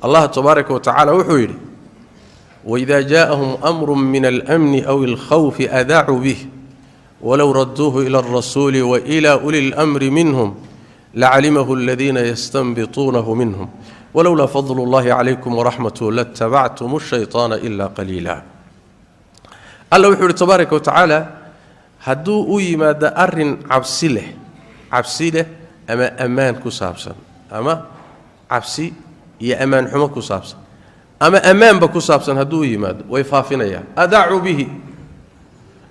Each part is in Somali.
Allah tabaaraka wa tacaala wuxuu yidhi: "Waidaa jaaءahum amru min almni aw alkhawfi adaacuu bih walow raduuhu ila alrasuuli waila uli اlmri minhum lacalimahu aladiina yastanbituunahu minhum walowlaa fadlu اllahi calaykum waraxmatuh latabactum shayطaana ila qaliila." Alla wuxuu yidhi tabaaraka wa tacaala, hadduu u yimaado arrin cabsi leh, cabsi leh ama ammaan ku saabsan, ama cabsi iyo ammaan xumo ku saabsan, ama ammaanba ku saabsan, hadduu u yimaado, way faafinayaan. Adaacuu bihi,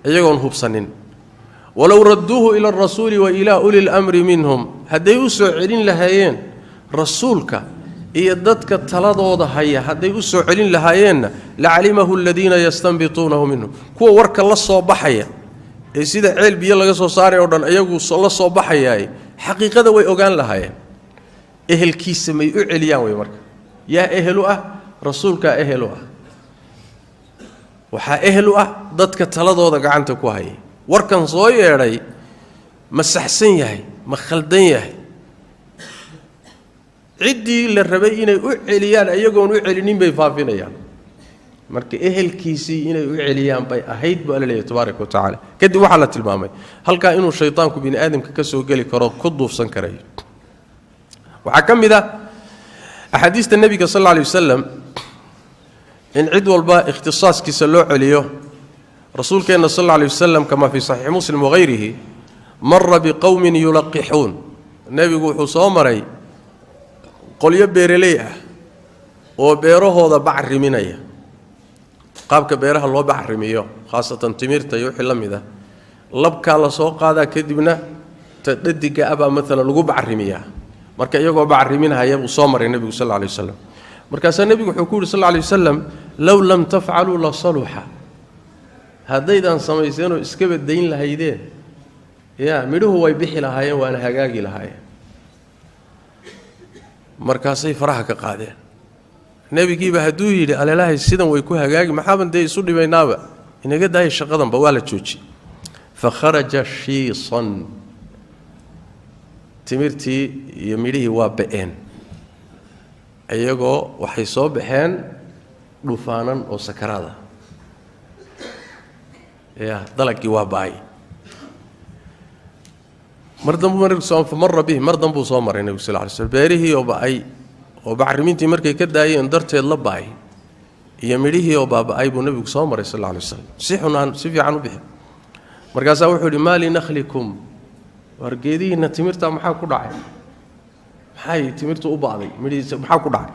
iyagoon hubsanin. Walow radduuhu ila alrasuuli wa ilaa uli lmri minhum, hadday u soo celin lahaayeen rasuulka iyo dadka taladooda haya, hadday u soo celin lahaayeenna, lacalimahu aladiina yastanbituunahu minhum, kuwa warka la soo baxaya ee sida ceel biyo laga soo saaray oo dhan iyagu la soo baxayaay, xaqiiqada way ogaan lahaayeen. Ehelkiisa may u celiyaan wey. Marka yaa ehelu ah? Rasuulkaa ehelu ah. Waxaa ehel u ah dadka taladooda gacanta ku haya. Warkan soo yeedhay ma saxsan yahay, ma khaldan yahay? Ciddii la rabay inay u celiyaan iyagoon u celinin bay faafinayaan. Marka ehelkiisii inay u celiyaan bay ahayd, buu Alla leeyahy tabaaraka wa tacaala. Kadib waxaa la tilmaamay halkaa inuu shaydaanku bini aadamka ka soo geli karo, ku duufsan karayo. Waxaa ka mid ah axaadiista nebiga sal alla alay wasalam in cid walba ikhtisaaskiisa loo celiyo. Rasuulkeenna sal alla alay wasalam, kama fii saxiixi Muslim wahayrihi, mara biqowmin yulaqixuun. Nebigu wuxuu soo maray qolyo beereley ah oo beerahooda bacriminaya. Qaabka beeraha loo bacrimiyo, khaasatan timirta iyo wixii la mid ah, labkaa la soo qaadaa, kadibna ta dhadiga abaa maalan lagu bacrimiyaa. Marka iyagoo bacriminahaya buu soo maray nebigu sal alla alay wasalam. Markaasaa nebigu wuxuu ku yidhi sal alla alay wasalam: "Low lam tafcaluu la saluxa." Haddaydaan samayseenoo iskaba dayn lahaydeen, ya midhuhu way bixi lahaayeen, waana hagaagi lahaayeen. Markaasay faraha ka qaadeen. Nebigiiba hadduu yidhi alelaahay sidan way ku hagaagi, maxaaban dee isu dhibaynaaba, inaga daaya shaqadanba, waa la joojiyey. Fa kharaja shiisan, timirtii iyo midhihii waa ba'een, iyagoo waxay soo baxeen dhufaanan oo sakaraada. Ya dalagii waa ba'ay. Mar dambu famara bihi, mar dambuu soo maray nebigu sal ly slm beerihii oo ba'ay oo bacrimintii markay ka daayeen darteed la ba'ay iyo midhihii oo baaba'ay buu nebigu soo maray sal alla alay waslam, si xunaan si fiican u bixi. Markaasaa wuxuu yidhi: "Maa linakhlikum?" Waar geedihiinna timirtaa maxaa ku dhacay? Maxay timirtu u ba'day? Midhihiisa maxaa ku dhacay?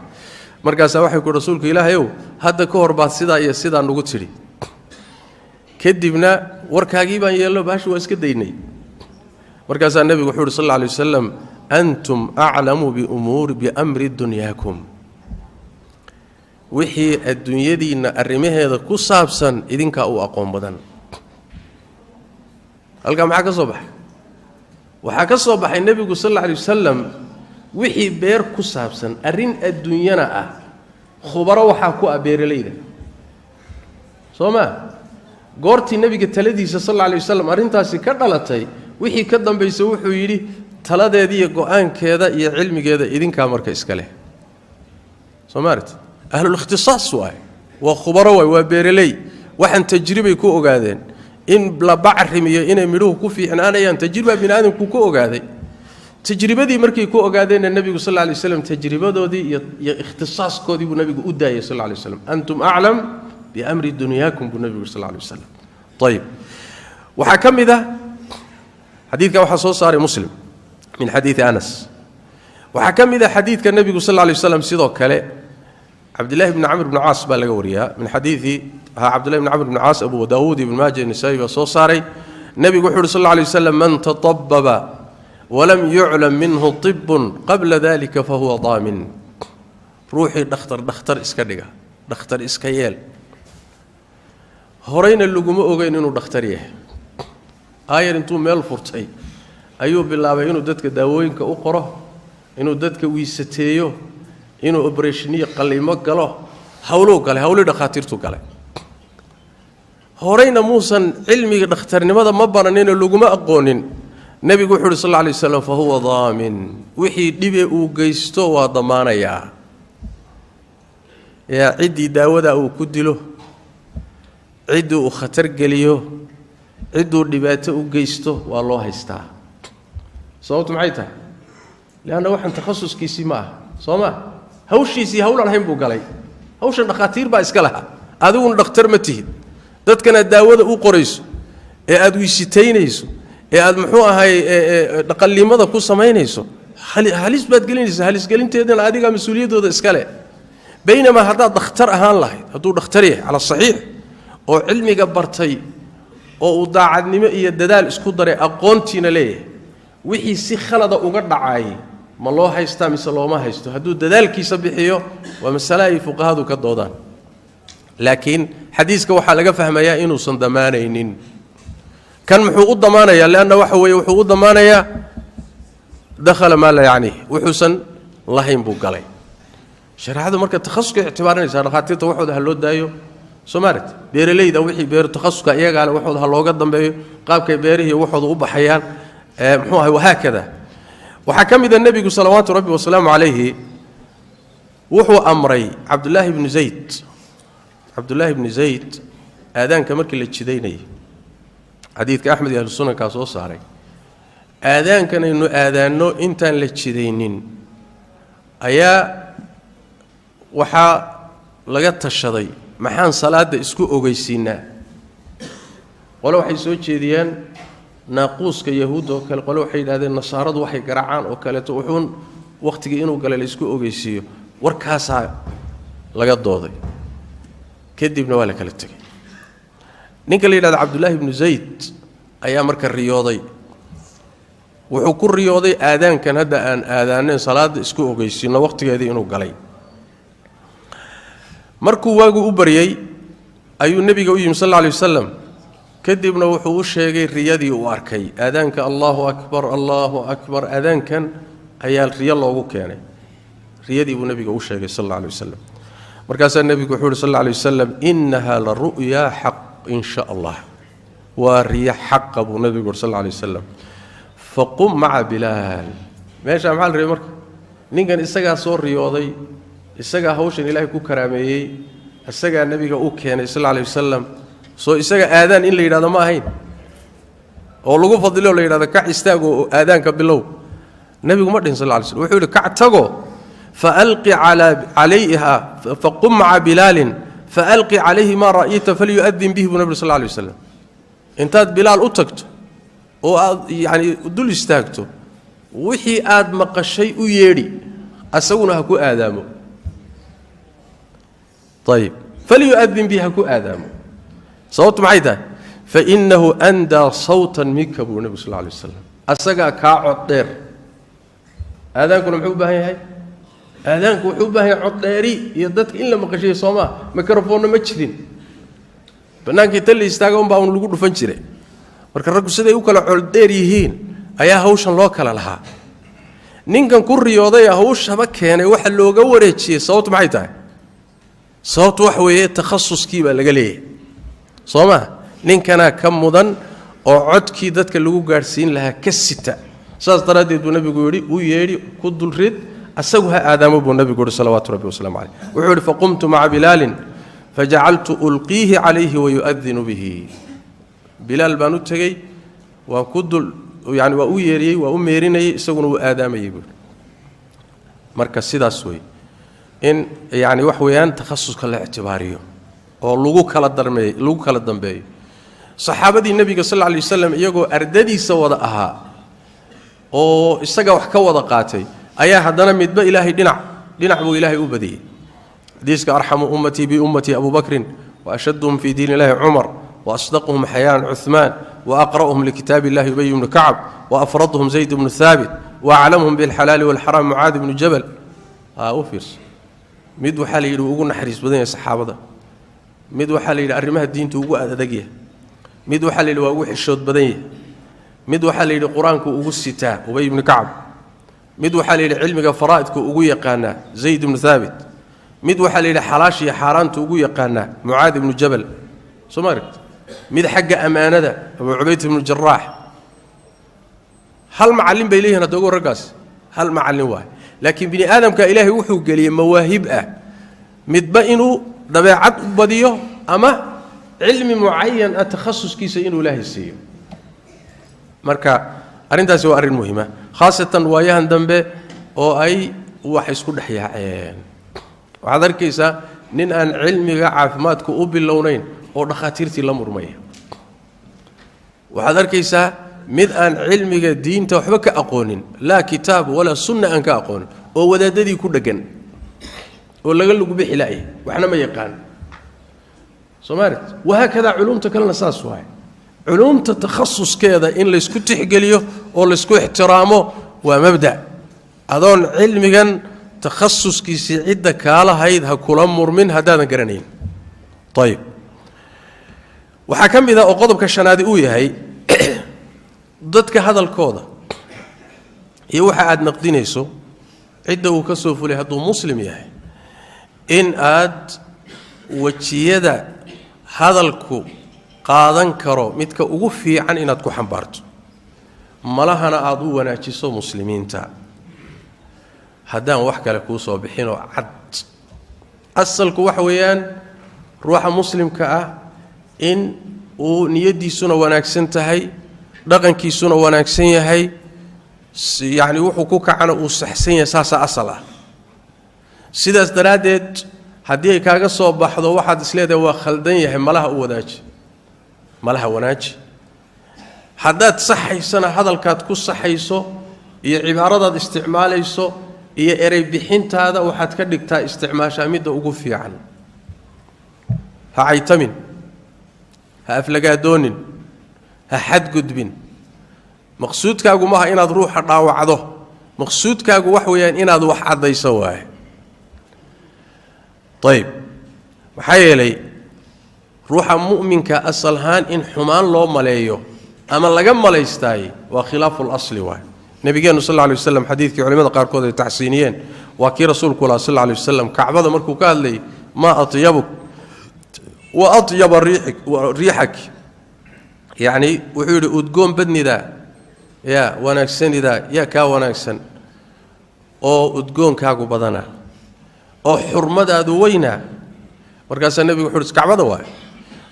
Markaasaa waxay ku: "Rasuulka Ilaahayow, hadda ka hor baad sidaa iyo sidaa nugu tidhi, kadibna warkaagii baan yeelno, baashi waa iska daynay." Markaasaa nebigu wuxuu yidhi sal alla alay wasalam: "Antum aclamu biumuuri biamri dunyaakum." Wixii adduunyadiinna arrimaheeda ku saabsan idinkaa u aqoon badan. Halkaa maxaa ka soo baxay? Waxaa ka soo baxay nebigu sal alla alay wasalam wixii beer ku saabsan, arrin adduunyana ah, khubaro waxaa ku ah beeralayda, soo maa? Goortii nebiga taladiisa sal alla alay wasalam arrintaasi ka dhalatay, wixii ka dambaysa wuxuu yidhi: taladeeda iyo go-aankeeda iyo cilmigeeda idinkaa marka iska leh. Soo maaragti, ahlulikhtisaas waay, waa khubaro waay, waa beeraley. Waxaan tajribay ku ogaadeen in la bacrimiyo inay midhuhu ku fiicnaanayaan. Tajriba bini aadamku ku ogaaday. Tajribadii markay ku ogaadeenna, nebigu sal alla alay waslam tajribadoodii iyo ikhtisaaskoodii buu nebigu u daayay sal alla alay waslam. "Antum aclam biamri dunyaakum," buu nebigu sal alla alay wasalam. Ayib, waxaa ka mid ah xadiidka, waxaa soo saaray Muslim min xadiidi Anas. Waxaa ka mid ah xadiidka nebigu sal alla alay waslam sidoo kale, Cabdillahi bni Camr bni Caas baa laga wariyaa, min xadiidi Cabdillahi bni Camr bni Caas. Abu Daawuud, Ibn Maaja, Nisaa'i baa soo saaray. Nebigu wuxu uhi sal alla alay waslam: "Man tatababa walam yuclam minhu tibun qabla dalika fahuwa daamin." Ruuxii dhakhtar dhakhtar iska dhiga, dhakhtar iska yeel, horeyna laguma ogeyn inuu dhakhtar yahay, aayar intuu meel furtay ayuu bilaabay inuu dadka daawooyinka u qoro, inuu dadka wiisateeyo, inuu obreshiniyo qalimo galo, hawluu galay, hawlii dhakhaatiirtu galay. Horeyna muusan cilmiga dhakhtarnimada ma baraninoo laguma aqoonin. Nebigu wuxu uhi sal alla alay waslam: "Fa huwa daamin." Wixii dhibe uu geysto waa damaanayaa. Yaa ciddii daawada uu ku dilo, ciddii uu khatar geliyo, cidduu dhibaato u geysto, waa loo haystaa. Sababtu maxay tahay? Leanna waxaan takhasuskiisii ma aha, soo ma? Hawshiisii hawlaan ahayn buu galay. Hawshan dhakhaatiir baa iska lahaa, adiguna dhakhtar ma tihid. Dadkanaad daawada u qorayso ee aad wiisitaynayso ee aad muxuu ahay dhaqallimada ku samaynayso, halis baad gelinaysa. Halisgelinteedana adigaa mas-uuliyaddooda iskale. Baynamaa haddaad dhakhtar ahaan lahayd, hadduu dhakhtar yahay cala saxiix oo cilmiga bartay oo uu daacadnimo iyo dadaal isku daray, aqoontiina leeyahay, wixii si khalada uga dhacaayay ma loo haystaa mise looma haysto? Hadduu dadaalkiisa bixiyo, waa masale ay fuqahadu ka doodaan. Laakiin xadiiska waxaa laga fahmayaa inuusan damaanaynin. Kan muxuu u damaanayaa? Leanna waxa weeye, wuxuu u damaanayaa dakhala maa laa yacniih, wuxuusan lahayn buu galay. Shareecadu marka takhasuska ictibaarinaysaa. Dhakhaatiirta waxooda ha loo daayo, soo maarat? Beeralayda wixii beero takhasuska iyagaa le, waxooda ha looga dambeeyo, qaabkay beerihii waxooda u baxayaan, muxuu ahay, wahaakada. Waxaa ka mid a, nebigu salawaatu rabbi wasalaamu calayhi wuxuu amray Cabdulaahi bnu Zayd. Cabdullaahi bnu Zayd aadaanka markii la jidaynayay, xadiidka Axmed iyo ahlu sunankaa soo saaray, aadaankanaynu aadaanno intaan la jidaynin ayaa waxaa laga tashaday: maxaan salaadda isku ogeysiinaa? Qole waxay soo jeediyeen naaquuska yahuudda oo kale, qole waxay yidhahdeen nasaaradu waxay garaacaan oo kaleeto, wuxuun wakhtigii inuu galay la isku ogeysiiyo. Warkaasaa laga dooday, kadibna waa la kala tegey. Ninka la yidhahdo Cabdullaahi bnu Zayd ayaa marka riyooday. Wuxuu ku riyooday aadaankan hadda aan aadaaneen salaadda isku ogeysiino wakhtigeedii inuu galay. Markuu waagu u baryey ayuu nebiga u yimi sal alla alay wasalam. Kadibna wuxuu u sheegay riyadii uu arkay. Aadaanka "Allahu akbar, Allahu akbar", aadaankan ayaa riyo loogu keenay. Riyadii buu nebiga u sheegay sal alla alay wasalam. Markaasaa nebigu wuxuu uhi sal alla alay wasalam: "Innaha la ru'ya xaq in sha Allah." Waa riyo xaqa buu nebigu uhi sal alla alay wasalam. "Faqum maca Bilaal." Meeshaa maxaa la rabay marka? Ninkan isagaa soo riyooday, isagaa hawshan Ilaahay ku karaameeyey, isagaa nebiga u keenay sal alla alay wasalam. Soo isaga aadaan in la yidhahdo ma ahayn oo lagu fadilo, la yidhahdo kac, istaago oo aadaanka bilow? Nebigu ma dhihin sal lla alay slam. Wuxuu yidhi: "Kac, tago, faalqi calayha, faqum maca Bilaalin faalqi calayhi maa ra'yta falyu'adin bihi," buu nabi sal alla alay wasalam. Intaad Bilaal u tagto oo aad yacni dul istaagto, wixii aad maqashay u yeedhi, asaguna ha ku aadaamo. Ayib, falyu'adin bihi, ha ku aadaamo. Sababtu maxay tahay? "Fainahu andaa sawtan minka," buu nebigu sal lla alay waslam. Asagaa kaa cod dheer. Aadaankuna muxuu u baahan yahay? Aadaanku wuxuu u baahan yahay cod dheeri iyo dadka in la maqashiyo, soo maa? Mikrofoonna ma jirin, bannaankii ta la istaaga unbaa un lagu dhufan jiray. Marka raggu siday u kala cod dheer yihiin ayaa hawshan loo kala lahaa. Ninkan ku riyooday hawshaba keenay waxa looga wareejiyey, sababtu maxay tahay? Sababtu waxa weeye, takhasuskii baa laga leeyahay, soo maa? Ninkanaa ka mudan oo codkii dadka lagu gaadhsiin lahaa ka sita. Saas daraaddeed buu nebigu yidhi: "U yeedhi, ku dulrid, asagu ha aadaamo," buu nebigu yihi salawaatu rabbi waslamu caleyh. Wuxuu yidhi: "Faqumtu maca Bilaalin fajacaltu ulqiihi calayhi wayu'adinu bihi." Bilaal baan u tegey, waan ku dul, yani waa u yeeriyey, waa u meerinayey, isaguna wuu aadaamayey buui. Marka sidaas wey in yani wax weeyaan takhasuska la ictibaariyo oo lagu kala darmeey, lagu kala dambeeyo. Saxaabadii nebiga sal alla alay wasalam, iyagoo ardadiisa wada ahaa oo isaga wax ka wada qaatay, ayaa haddana midba Ilaahay dhinac dhinac buu Ilaahay u badiyey. Xadiiska "arxamu ummatii biummatii Abu Bakrin, wa ashaduhum fii diin illahi Cumar, wa asdaquhum xayaan Cuhmaan, wa aqra'uhum likitaab illahi Ubay bnu Kacab, wa afraduhum Zayd bnu Haabit, wa aclamuhum bilxalaali walxaraam Mucaadi bnu Jabal." U fiirso, mid waxaa la yidhi ugu naxariis badan yahay saxaabada, mid waxaa la yidhi arrimaha diinta ugu adag yahay, mid waxaa la yidhi waa ugu xishood badan yahay, mid waxaa la yidhi qur-aanku ugu sitaa, Ubay ibnu Kacab, mid waxaa la yidhi cilmiga faraa'idku ugu yaqaanaa, Zayd ibnu Haabit, mid waxaa la yidhi xalaasha iyo xaaraantu ugu yaqaanaa, Mucaad ibnu Jabal. Soo ma aragti? Mid xagga ammaanada, Abu Cubayd ibnu Jaraax. Hal macallin bay leeyihin hadda ogo raggaas, hal macallin waay. Laakiin bini aadamka Ilaahay wuxuu geliyey mawaahib ah. Midba inuu dabeecad u badiyo ama cilmi mucayan ah takhasuskiisa inuu Ilaahay siiyo. Marka arrintaasi waa arrin muhiima, khaasatan waayahan dambe oo ay wax isku dhex yaaceen. Waxaad arkaysaa nin aan cilmiga caafimaadku u bilownayn oo dhakhaatiirtii la murmaya. Waxaad arkaysaa mid aan cilmiga diinta waxba ka aqoonin, laa kitaab walaa sunna aan ka aqoonin, oo wadaadadii ku dheggan oo laga lagu bixi la'yay, waxna ma yaqaan. Soomaalit wahaakadaa. Culuumta kalena saas waaye. Culuumta takhasuskeeda in laysku tixgeliyo oo laysku ixtiraamo waa mabda. Adoon cilmigan takhasuskiisii cidda kaalahayd ha kula murmin haddaadan garanayn. Ayib, waxaa ka mid ah oo qodobka shanaadi uu yahay, dadka hadalkooda iyo waxa aad naqdinayso, cidda uu ka soo fulay hadduu Muslim yahay, in aad wejiyada hadalku qaadan karo midka ugu fiican inaad ku xambaarto, malahana aada u wanaajiso Muslimiinta, haddaan wax kale kuu soo bixinoo cad. Asalku waxa weeyaan ruuxa Muslimka ah in uu niyaddiisuna wanaagsan tahay, dhaqankiisuna wanaagsan yahay, yacni wuxuu ku kacana uu saxsan yahay. Saasaa asal ah. Sidaas daraaddeed, haddii ay kaaga soo baxdo waxaad isleedahay waa khaldan yahay, malaha u wadaaji, malaha wanaaji. Haddaad saxaysana, hadalkaad ku saxayso iyo cibaaradaad isticmaalayso iyo erey bixintaada waxaad ka dhigtaa, isticmaashaa midda ugu fiican. Ha caytamin, ha aflagaadoonin, ha xadgudbin. Maqsuudkaagu maaha inaad ruuxa dhaawacdo, maqsuudkaagu wax weeyaan inaad wax caddayso waaye. Ayib, maxaa yeelay ruuxa mu'minka asalahaan in xumaan loo maleeyo ama laga malaystaay waa khilaafu lasli waay. Nabigeennu sal lla lay waslam, xadiidkii culimada qaarkood ay taxsiiniyeen, waa kii rasuulku laha sal lla lay waslam Kacbada markuu ka hadlayay: "Maa atyabuk wa atyaba riixak." Yacni wuxuu yidhi: "Udgoon badnidaa, yaa wanaagsanidaa, yaa kaa wanaagsan oo udgoonkaagu badana oo xurmadaadu weynaa?" Markaasaa nebigu wuxu uhi, Kacbada waay,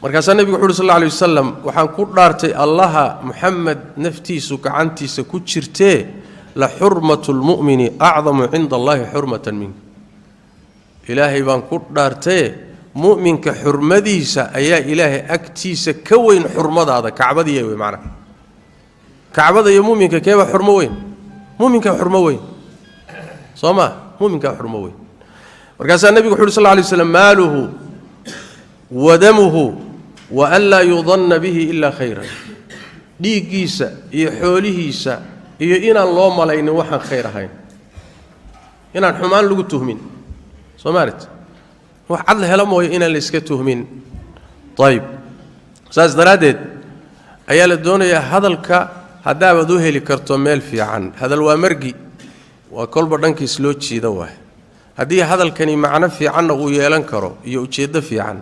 markaasaa nebigu wuxu uhi sal alla alay wasalam: "Waxaan ku dhaartay Allaha Muxamed naftiisu gacantiisa ku jirtee, la xurmatu lmu'mini acdamu cinda Allahi xurmatan mink." Ilaahay baan ku dhaartee, mu'minka xurmadiisa ayaa Ilaahay agtiisa ka weyn xurmadaada. Kacbadiiya wey macnaha. Kacbada iyo mu'minka keebaa xurmo weyn? Mu'minkaa xurmo weyn, soo maa? Mu'minkaa xurmo weyn. Markaasaa nebigu wuxu uhi sal lla lay slam: "Maaluhu wa damuhu wa an laa yudanna bihi ilaa khayran." Dhiiggiisa iyo xoolihiisa iyo inaan loo malaynin waxaan khayr ahayn, inaan xumaan lagu tuhmin. Soo maalit wax cad la helo mooyo, inaan la iska tuhmin. Ayib, saas daraaddeed ayaa la doonayaa hadalka haddaabaad u heli karto meel fiican. Hadal waa margi, waa kolba dhankiis loo jiida waay. Haddii hadalkani macno fiicanna uu yeelan karo iyo ujeeddo fiican,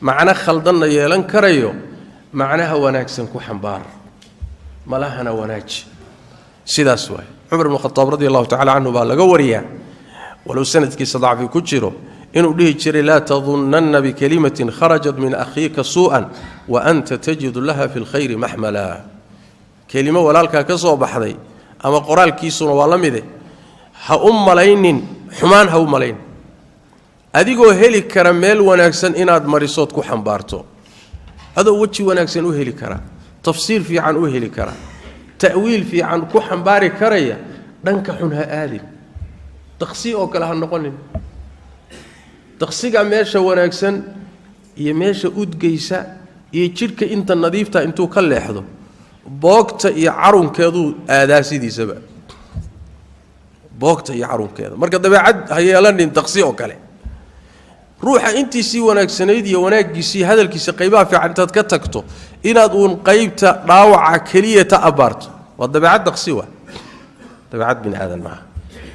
macno khaldanna yeelan karayo, macnaha wanaagsan ku xambaar, malahana wanaaji. Sidaas waay. Cumar ibnu Khataab radi allahu tacala canhu baa laga wariyaa, walow sanadkiisa dacfi ku jiro, inuu dhihi jiray: "Laa tadunnanna bikalimatin kharajat min akhiika suu'an wa anta tajidu laha fi lkhayri maxmala. Kelimo walaalkaa ka soo baxday ama qoraalkiisuna waa la mide, ha u malaynin xumaan, ha u malayn, adigoo heli kara meel wanaagsan inaad marisood ku xambaarto, adoo weji wanaagsan u heli kara, tafsiir fiican u heli kara, ta'wiil fiican ku xambaari karaya, dhanka xun ha aadin. Daqsi oo kale ha noqonin. Daqsiga meesha wanaagsan iyo meesha udgaysa iyo jidhka inta nadiifta intuu ka leexdo, boogta iyo carunkeeduu aadaa sidiisaba, boogta iyo carunkeeda. Marka dabeecad ha yeelanin daqsi oo kale. Ruuxa intiisii wanaagsanayd iyo wanaaggiisii, hadalkiisa qaybaha fiican intaad ka tagto, inaad uun qaybta dhaawaca keliya ta abbaarto, waa dabeecad daqsi, waa dabeecad bini aadan maaha.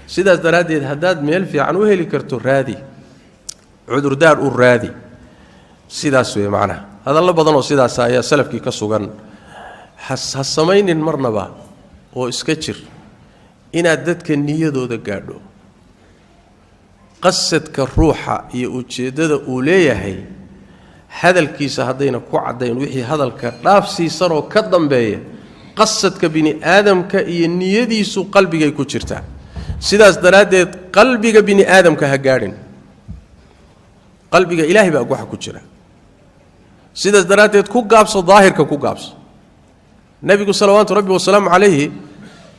Sidaas daraaddeed, haddaad meel fiican u heli karto, raadi, cudurdaar u raadi. Sidaas wey macnaha. Hadallo badan oo sidaasa ayaa salafkii ka sugan. Ha samaynin marnaba oo iska jir inaad dadka niyadooda gaadho. Qasadka ruuxa iyo ujeeddada uu leeyahay hadalkiisa haddayna ku caddayn, wixii hadalka dhaaf siisanoo ka dambeeya, qasadka bini aadamka iyo niyadiisu qalbigay ku jirtaa. Sidaas daraaddeed qalbiga bini aadamka ha gaadhin, qalbiga Ilaahay baa waxa ku jira. Sidaas daraaddeed ku gaabso daahirka, ku gaabso. Nebigu salawaatu rabbi wasalaamu calayhi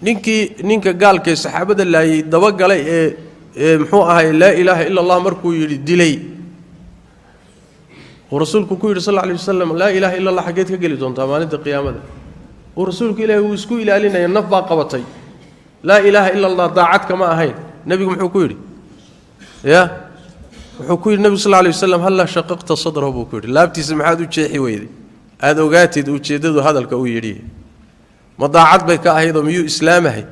ninkii ninka gaalkaee saxaabada laayay dabagalay ee muxuu ahay, "Laa ilaaha ila Allah" markuu yidhi dilay, uu Rasuulku ku yidhi sal alla alay wasalam, "Laa ilaaha illa Allah xaggeed ka geli doontaa maalinta qiyaamada?" Uu Rasuulku Ilaahi uu isku ilaalinaya, naf baa qabatay, laa ilaaha ila Allah daacad kama ahayn. Nebigu muxuu ku yidhi? Ya, wuxuu ku yidhi nebigu sal alla alay waslam, "Hallaa shaqaqta sadrahu," buu ku yidhi. Laabtiisa maxaad u jeexi weyday? Aada ogaatid ujeeddadu hadalka uu yidhi, ma daacad bay ka ahaydoo miyuu islaamahay,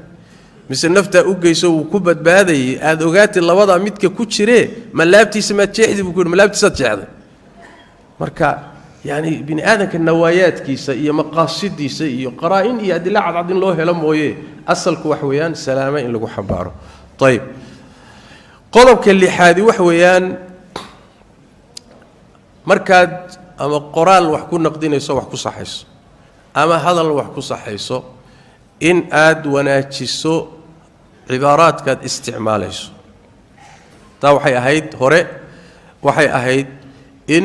mise naftaa u geyso wuu ku badbaadayay? Aada ogaatid labadaa midka ku jiree, ma laabtiisa maad jeexdi, buu ku yidhi. Ma laabtiisaad jeexday? Marka yacni bini aadamka nawaayaadkiisa iyo maqaasidiisa iyo qaraa-in iyo adila cadcad in loo helo mooye, asalku wax weeyaan salaamo in lagu xambaaro. Ayib, qodobka lixaadi wax weeyaan, markaad ama qoraal wax ku naqdinayso, wax ku saxayso, ama hadal wax ku saxayso, in aad wanaajiso cibaaraadkaad isticmaalayso. Taa waxay ahayd hore, waxay ahayd in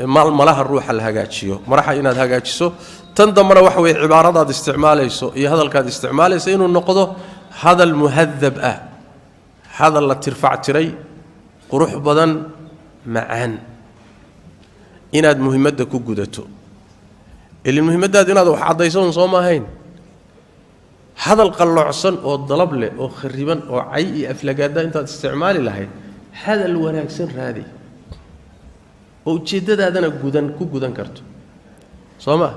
malaha ruuxa la hagaajiyo, maraxa inaad hagaajiso. Tan dambena waxa weye cibaaradaad isticmaalayso iyo hadalkaad isticmaalayso inuu noqdo hadal muhadab ah, hadal la tirfactiray, qurux badan, macaan, inaad muhimadda ku gudato. Ilin muhimaddaadu inaad wax caddayso un soo ma ahayn? Hadal qalloocsan oo dalab leh oo khariban oo cay iyo aflagaada intaad isticmaali lahayd, hadal wanaagsan raadi oo ujeeddadaadana gudan ku gudan karto, soo ma?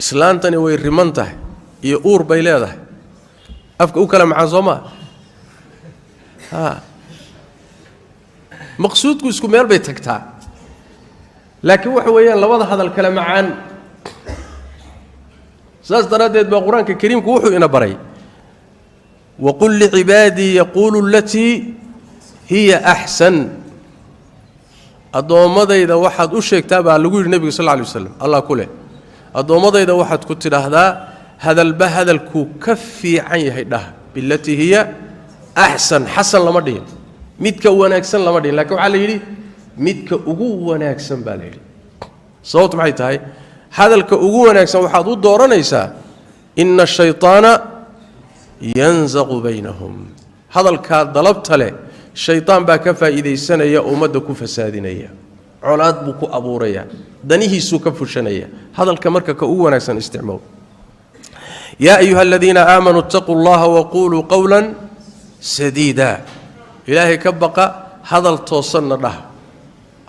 Islaantani way riman tahay iyo uur bay leedahay, afka u kala macaan, soo maa? A maqsuudku isku meel bay tagtaa, laakiin waxa weeyaan labada hadal kale macaan. Saas daraaddeed baa Qur-aanka Kariimku wuxuu ina baray, "Waqul licibaadii yaquulu alatii hiya axsan." Addoommadayda waxaad u sheegtaa, baa lagu yidhi nebiga sal lla alay waslam, Allah ku leh, addoommadayda waxaad ku tidhaahdaa, hadalba hadalkuu ka fiican yahay dhah. Bilatii hiya axsan. Xasan lama dhihin, midka wanaagsan lama dhihin, lakin waxaa la yidhi midka ugu wanaagsan baa la yidhi. Sababtu maxay tahay? Hadalka ugu wanaagsan waxaad u dooranaysaa, ina ashayطaana yanzaqu baynahum. Hadalkaa dalabta leh shaytaan baa ka faa'iidaysanaya, ummadda ku fasaadinaya, colaad buu ku abuuraya, danihiisuu ka fushanaya. Hadalka marka ka ugu wanaagsan isticmaal. Yaa ayuha aladiina aamanuu itaquu allaha waquuluu qowla sadiida. Ilaahay ka baqa, hadal toosanna dhaha.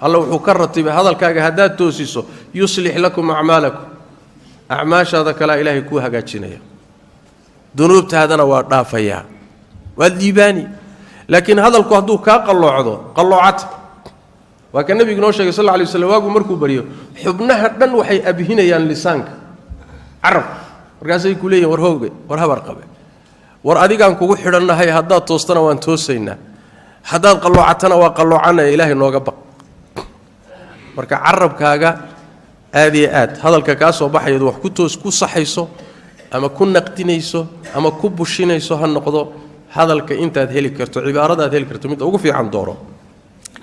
Alla wuxuu ka ratibay hadalkaaga haddaad toosiso, yuslix lakum acmaalakum, acmaashaada kalea Ilaahay kuu hagaajinaya, dunuubtaadana waa dhaafayaa, waad liibaani. Laakiin hadalku hadduu kaa qalloocdo, qalloocata waa ka nebigu noo sheegay sal alla alay waslam, waagu markuu baryo xubnaha dhan waxay abhinayaan lisaanka, carabka. Markaasay ku leeyihin, "War hooge, war habar qabe, war adigaan kugu xidhannahay. Haddaad toostana waan toosaynaa, haddaad qalloocatana waa qalloocanaya. Ilaahay nooga baq." Marka carabkaaga aad iyo aad hadalka kaa soo baxayaad wax ku toos ku saxayso ama ku naqdinayso ama ku bushinayso ha noqdo hadalka intaad heli karto, cibaaradaad heli karto midda ugu fiican dooro.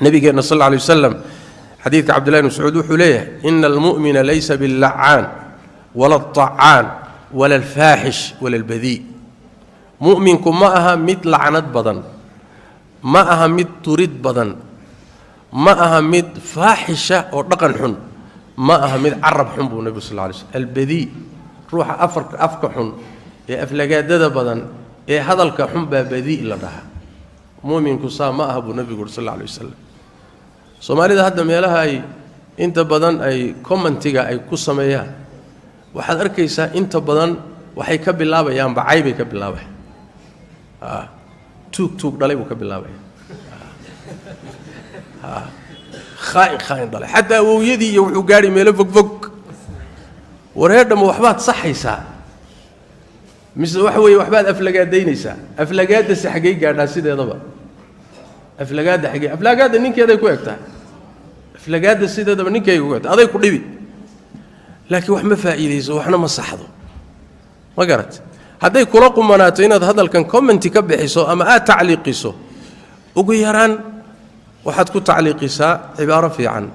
Nabigeenna sal alla alay wasalam, xadiidka Cabdillahi bn Mascuud, wuxuu leeyahay, "Ina almu'mina laysa billacaan wala alطacaan wala alfaaxish wala albadii." Mu'minku ma aha mid lacnad badan, ma aha mid turid badan, ma aha mid faaxisha oo dhaqan xun, ma aha mid carab xun, buu nebigu sal lla alay slm. Albadii, ruuxa afarka afka xun ee aflagaadada badan ee hadalka xun baa badii la dhahaa. Mu'minku saa ma aha, buu nebigu uri sal alla alay wasalam. Soomaalida hadda meelaha ay inta badan ay commentiga ay ku sameeyaan, waxaad arkaysaa inta badan waxay ka bilaabayaan bacay bay ka bilaabayan, "Tuug tuug dhalay" buu ka bilaabaya, "Khaain khaain dhalay", xataa awowyadii iyo wuxuu gaadhi meelo fogfog. Wareedhama waxbaad saxaysaa mise waxa weeye waxbaad aflagaadaynaysaa? Aflagaadase xaggay gaadhaa sideedaba? Aflagaada xagee? Aflagaada ninkeeday ku eg tahay. Aflagaada sideedaba ninkayga ku egtahay, aday ku dhibi, laakiin wax ma faa'iidayso, waxna ma saxdo. Ma garat? Hadday kula qumanaato inaad hadalkan commenti ka bixiso ama aad tacliiqiso, ugu yaraan waxaad ku tacliiqisaa cibaaro fiican,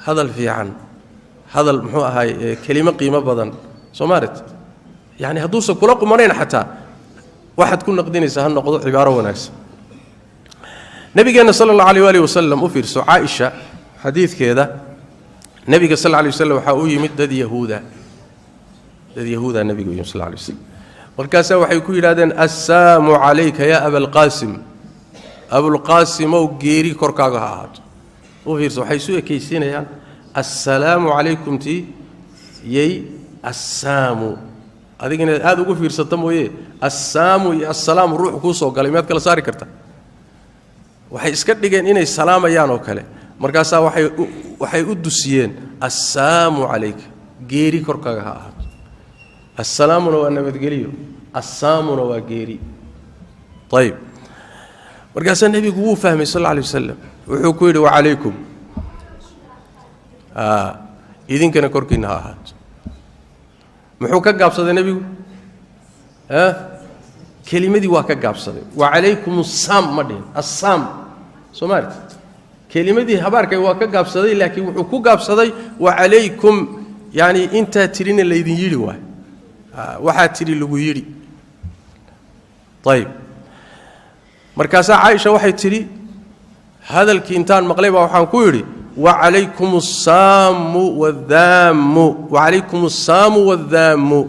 hadal fiican, hadal muxuu ahaay, kelimo qiimo badan. Soo maaret? Yacni hadduusan kula qumanayn xataa, waxaad ku naqdinaysaa ha noqdo cibaaro wanaagsan. Nabigeenna sala allahu alayh waalihi wasalam, u fiirso Caaisha xadiidkeeda, nebiga sal alay waslam waxaa u yimid dad yahuuda. Dad yahuuda nebiga u yimid sal alay waslam. Markaasaa waxay ku yidhahdeen: "Assaamu calayka yaa Abalqaasim, Abulqaasimow, geeri korkaaga ha ahaato." U fiirso, waxay isu ekaysiinayaan assalaamu calaykum tii yay assaamu. Adiga inaad aada ugu fiirsata mooye, assaamu iyo assalaamu ruuxu kuu soo galay miyaad kala saari karta? Waxay iska dhigeen inay salaamayaan oo kale. Markaasaa waxay u dusiyeen: "Assaamu calayka, geeri korkaaga ha ahaato." Assalaamuna waa nabadgeliyo, assaamuna waa geeri. Ayib, markaasaa nebigu wuu fahmay sal alla alay wasalam. Wuxuu ku yidhi: "Wacalaykum, idinkana korkiinna ha ahaato." Muxuu ka gaabsaday nebigu? Kelimadii waa ka gaabsaday. "Wacalaykum assaam" ma dhihin. Assaam, soo ma arti? Kelimadii habaarkay waa ka gaabsaday, laakiin wuxuu ku gaabsaday "wacalaykum", yacni intaa tidhina laydin yidhi waay, waxaa tidhi lagu yidhi. Ayib, markaasaa Caaisha waxay tidhi: hadalkii intaan maqlay baa waxaan ku yidhi: "Wacalaykum assaamu waaddaammu, wacalaykum assaamu waaddaammu,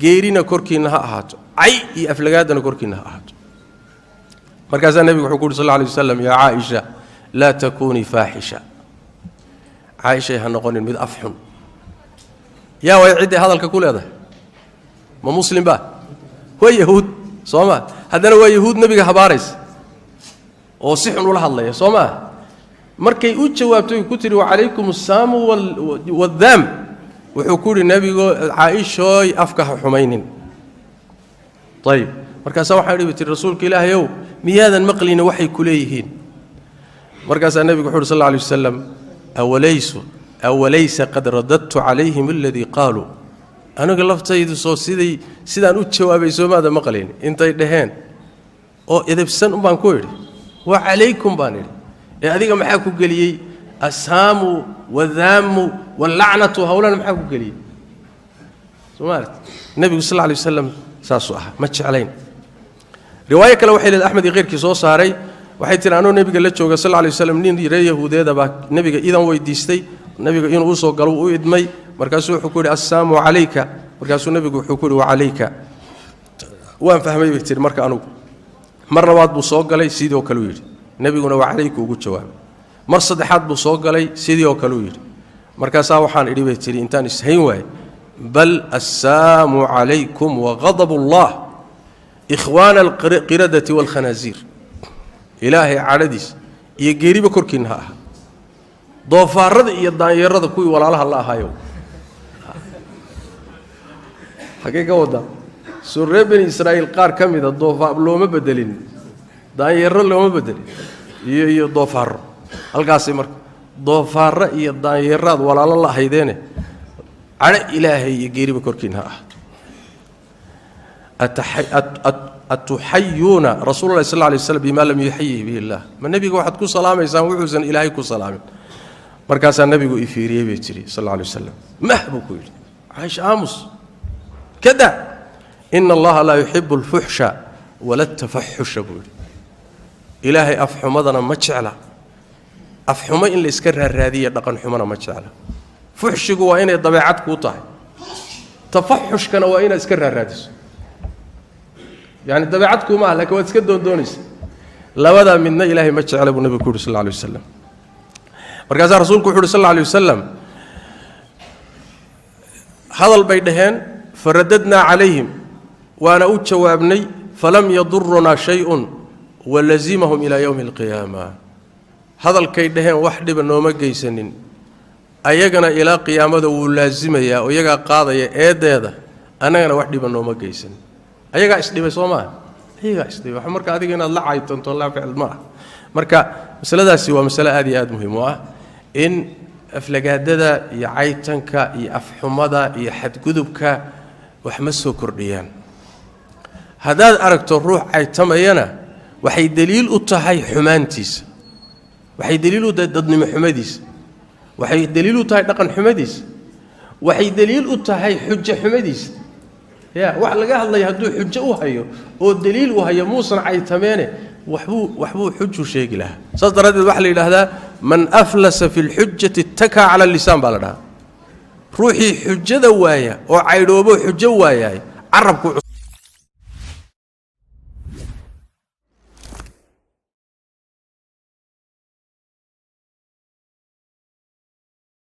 geerina korkiinna ha ahaato, cay iyo aflagaadana korkiinna ha ahaato." Markaasaa nebigu wuxuu ku yuri sal alla alay waslam: "Yaa Caaisha, laa takuunii faaxisha." Caaishay, ha noqonin mid af xun. Yaa way cidday hadalka ku leedahay? Ma muslim ba? Waa yahuud, soo ma? Haddana waa yahuud nebiga habaaraysa oo si xun ula hadlaya, soo maa? Markay u jawaabtay, ku tihi "Wacalaykum assaamu waaddaam", wuxuu ku yidhi nebigo: "Caaishooy, afka ha xumaynin." Ayib, markaasaa waxaa dhibi tiri: "Rasuulka Ilaahayow, miyaadan maqlina waxay ku leeyihiin?" Markaasaa nebigu wuxu uhi sal alla alay wasalam: "Awalaysa qad radadtu calayhim aladii qaaluu?" Aniga laftaydu soo siday sidaan u jawaabay soomaada maqlayn? Intay dhaheen oo edebsan un baan ku idhi "wa calaykum" baan idhi. Ee adiga maxaa ku geliyey assaamu wadaamu wallacnatu? Hawlana maxaa ku geliyey? Soo ma aragti? Nebigu sal alay wasalam saasuu ahaa, ma jeclayn. Riwaayo kale waxay leedahay, Axmed iyo keyrkii soo saaray, waxay tihi: anuu nebiga la jooga sal alay waslam, nin reer yahuudeeda baa nebiga idan weydiistay. Nebiga inuu usoo galo u idmay. Markaasuu wuxuu ku yidhi: "Assaamu calayka." Markaasuu nebigu wuxuu ku yidhi: "Wacalayka." Waan fahmay, bay tihi. Marka anugu mar labaad buu soo galay, sidii oo kale u yidhi. Nebiguna "wacalayka" ugu jawaabay. Mar saddexaad buu soo galay, sidii oo kale u yidhi. Markaasaa waxaan idhi, bay tihi, intaan ishayn waayey: "Bal assaamu calaykum waqadab allah, ikhwaana alqiradati waalkhanaasiir." Ilaahay cadhadiis iyo geeriba korkiinna ha aha, doofaarada iyo daanyeerada kuwii walaalaha la ahaayo. Xaggee ka wadaa? Soo reer Bani Israa'iil qaar ka mida doofaar looma bedelin, daanyeero looma bedelin iyo doofaarro? Halkaasi marka doofaarro iyo daanyeeraad walaalo la ahaydeene, cadho Ilaahay iyo geeriba korkiinna ha ahaato. Atuxayuuna rasuul allahi sal lay slam bima lam yuxayih bihi illah? Ma nebiga waxaad ku salaamaysaan wuxuusan Ilaahay ku salaamin? Markaasaa nebigu ifiiriyey, bay tihi, sal alla alay waslam. "Mah," buu ku yidhi. "Caaisha, aamus kada, ina Allaha laa yuxibu alfuxsha wala tafaxusha," buu yidhi. Ilaahay afxumadana ma jecla, afxumo in la iska raarraadiya dhaqan xumona ma jecla. Fuxshigu waa inay dabeecad kuu tahay, tafaxushkana waa inaad iska raarraadiso. Yani dabeecad kuuma ah, lakin waad iska doondoonaysa. Labadaa midna Ilaahay ma jecla, buu nebigu ku yuri sal alla alay wasalam. Markaasaa rasuulku wuxu uhi sal alla alay wasalam: hadal bay dhaheen, faradadnaa calayhim, waana u jawaabnay, falam yadurunaa shayun walazimahum ilaa yowmi alqiyaama. Hadalkay dhaheen wax dhiba nooma geysanin, ayagana ilaa qiyaamada wuu laasimayaa oo iyagaa qaadaya eedeeda, annagana wax dhiba nooma geysanin. Ayagaa isdhibay, soo maa? Ayagaa isdhibay. Wax marka adiga inaad la caytanto laa ficil ma ah. Marka masaladaasi waa masale aad iyo aad muhiim u ah, in aflagaadada iyo caytanka iyo afxumada iyo xadgudubka wax ma soo kordhiyaan. Haddaad aragto ruux caytamayana, waxay daliil u tahay xumaantiisa, waxay daliil u tahay dadnimo xumadiisa, waxay daliil u tahay dhaqan xumadiisa, waxay daliil u tahay xujo xumadiisa. Ya wax laga hadlaya hadduu xujo u hayo oo daliil u hayo, muusan caytameene, waxbuu xuju sheegi lahaa. Saas daraaddeed waxaa la yidhaahdaa: "Man aflasa fi lxujati ittakaa cala lisaan" baa la dhahaa. Ruuxii xujada waaya oo caydhoobo xujo waayaay carabku